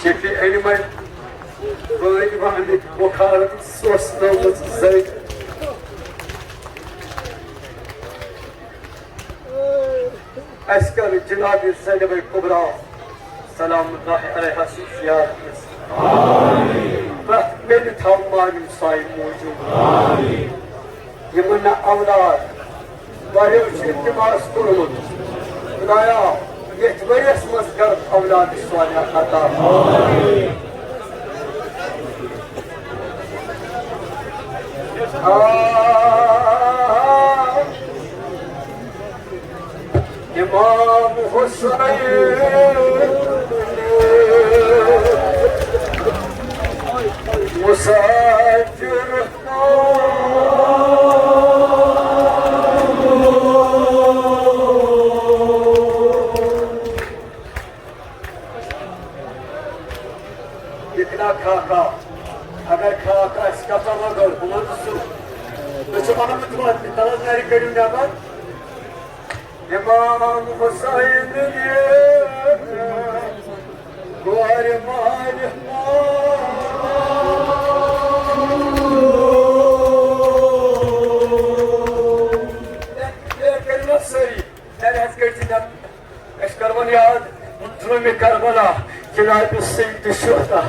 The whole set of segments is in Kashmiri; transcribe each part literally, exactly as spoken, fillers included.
شفیع علمن وٲلۍ وانٕکۍ بُخارن سوسنٲومٕژ زٔدۍ۔ اَسہِ کٔر جناب زینب کبریٰ سلام اللہ علیہا سٕنٛز زیارت۔ پرٛٮ۪تھ مِلہِ تھاو مالیُن سایہِ موٗجوٗب۔ یِمن نہٕ اولاد واریاہو چھُ التماس کوٚرمُت، خدایا، یتھ ؤریس منٛز کر اولاد صالح عطا۔ آ، امام حسین مسافر۔ یہِ کیٛاہ خاکہ؟ اگر خاکہ آسہِ کَژَن رنٛگَن، بہٕ وَنہٕ سُہ۔ مےٚ چھُ وَنُن، ژٕ وَن، تَلَس نَرِ کٔڑِو نٮ۪بَر۔ امام حسین یہِ کورِ مالہِ۔ یہِ کٔرِو نہ سٲری، نَرِ حظ کٔڑۍ زِ نٮ۪بَر۔ أسۍ کَرون یاد جرمِ کربلا، جناب سید شہدا،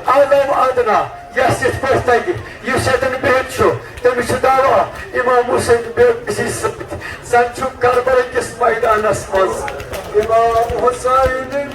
عالم ادنا، یَس یِتھ پٲٹھۍ تَگہِ، یُس ییٚتٮ۪ن بِہِتھ چھُ، تٔمِس چھُ دعویٰ، امام حسین بیٚیہِ أسی سۭتۍ۔ زَن چھُ کربلا کِس میدانَس منٛز امام حسین۔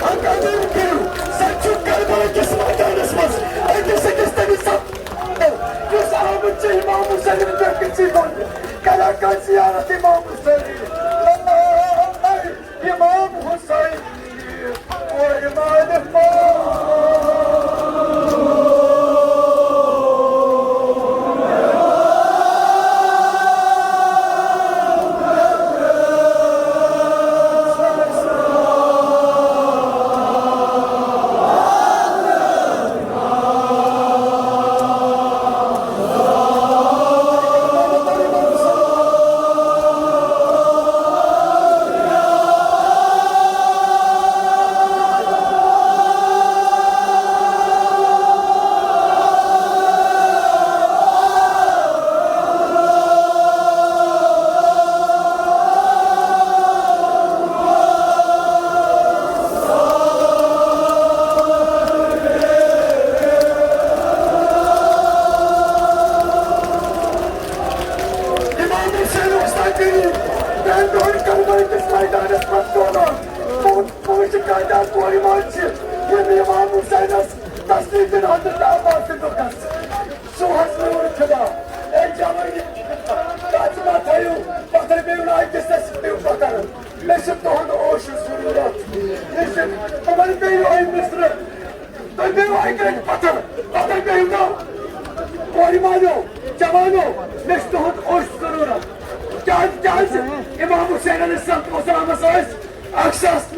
اگر تُہۍ کٔرِو، سۄ چھُ کربلا کِس مٲدانَس منٛز أکِس أکِس تٔمِس سَمکھان، یُس آمُت چھُ امام حسینَن پٮ۪ٹھ کٔژی گوٚمُت، کران کانٛہہ زیارت امام حسین۔ امام حسین، او امام حسین۔ امام حسین اوس تَتہِ ترٛٮ۪ن دۄہَن کربلا کِس میدانَس منٛز تولان۔ پوٗ-، پوٗرٕ کائنات کورِ منٛز چھِ یِم امام حسینَس تسلیٖم دِنہٕ حضرت عباس سٕنٛدِ دۄہ۔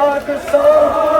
اکھ سوال۔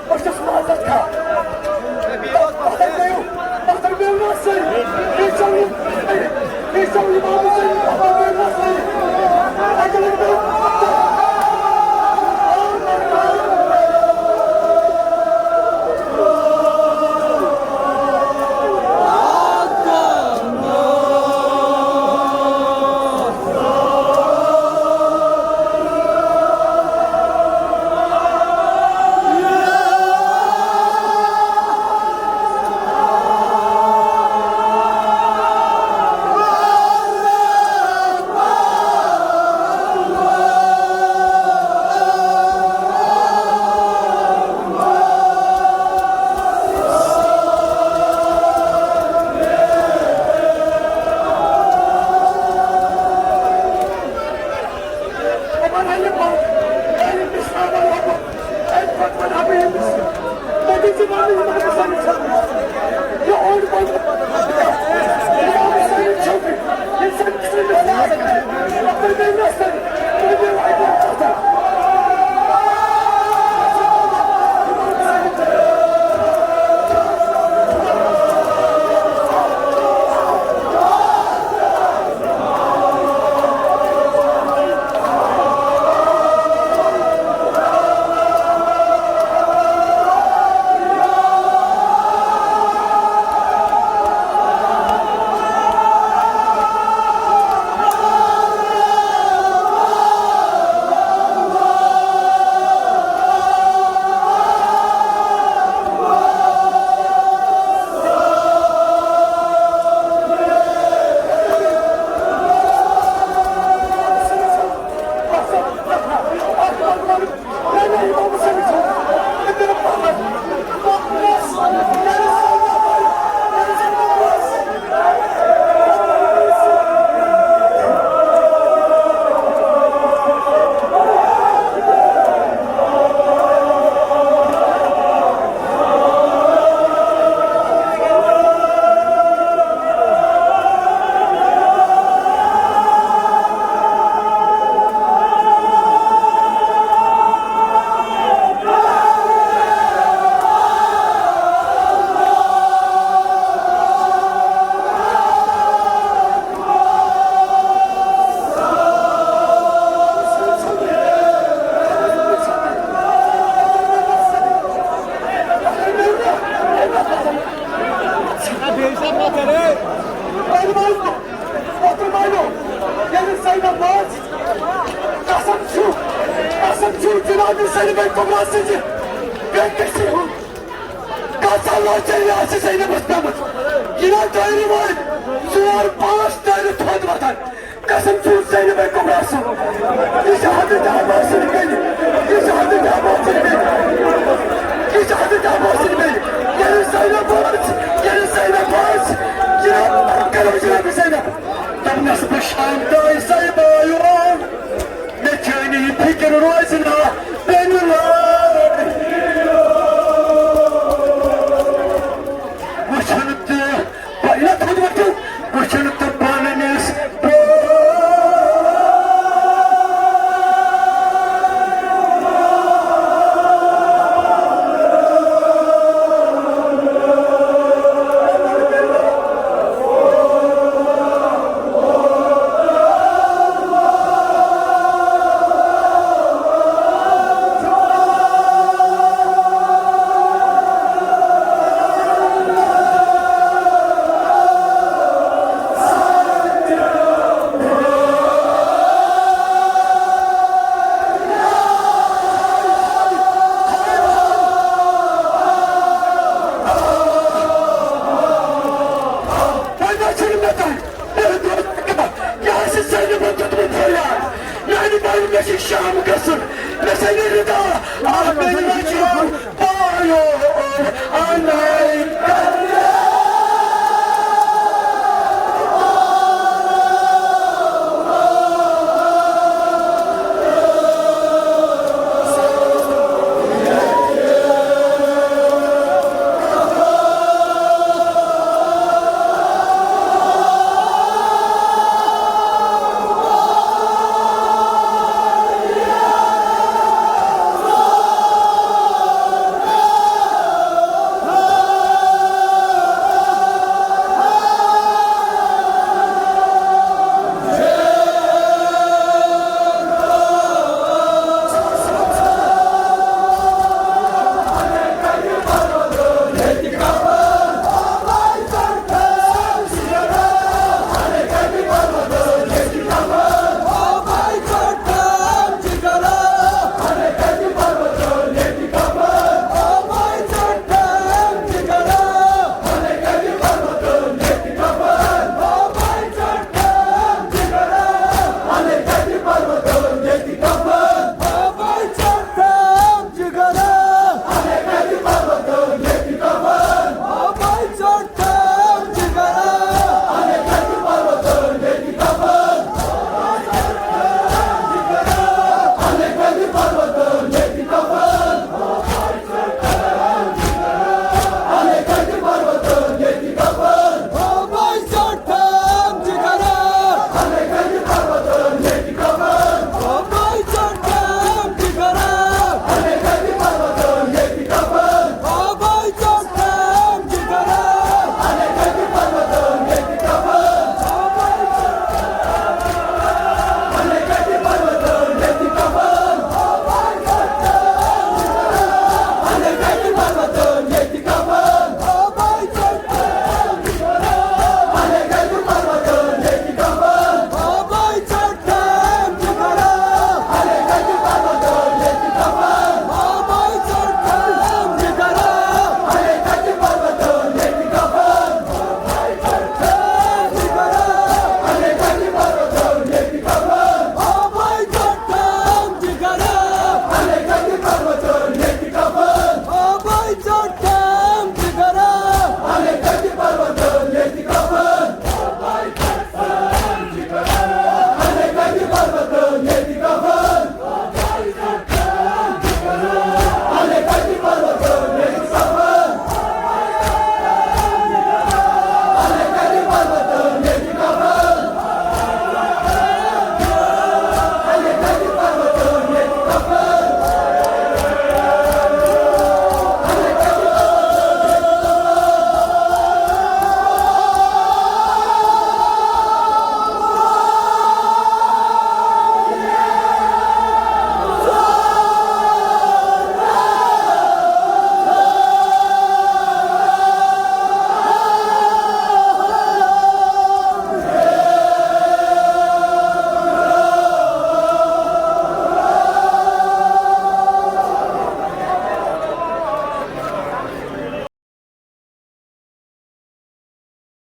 بہٕ چھُس معذرت خواہ۔ پتھر پیوٚو نہ سٲری۔ بیٚیہِ چھَو یہِ، بیٚیہِ چھَو یہِ بابہٕ سٲری۔ پتھر پیوٚو نہ سٲری۔ اَکہِ لَٹہِ پیوٚو پتھر۔ قسم چھُ، قسم چھُ جناب سید بھائی کمرا سٕنٛزِ بے کسی ہُنٛد۔ کَتھ لۄکچہِ یہِ آسہِ زینبَس پیٚمٕژ۔ یہِ نا دٲرِتھ وٲلۍ ژور پانٛژھ دٲرِتھ تھوٚد وۄتھان۔ قسم چھُ زینبے کبریٰ سُنٛد۔ یہِ چھِ حضرت عباس سٕنٛدۍ بیٚنہِ۔ یہِ چھِ حضرت عباس سٕنٛدۍ بیٚنہِ۔ یہِ چھِ حضرت عباس سٕنٛدۍ بیٚنہِ۔ ییٚلہِ زینب ٲس، ییٚلہِ زینب ٲس، جناب، کرو جناب زینب۔ دوٚپنَس بہٕ شام تام زینبایو۔ مےٚ چٲنۍ یہِ فِکر روزِ نا بیٚنہِ لٲر۔ وٕچھُن تہٕ پَے نہ تھوٚد وۄتھُن، وٕچھُن تہٕ پانہٕ نِس۔ یہِ حظ چھِ سٲلِمو دیُتمُت فریاد۔ میٛانہِ باوِ، مےٚ چھِ شام گژھُن، مےٚ سا یہِ رِدا، آ، مےٚ یہِ چھُ پایو، آ، ناے۔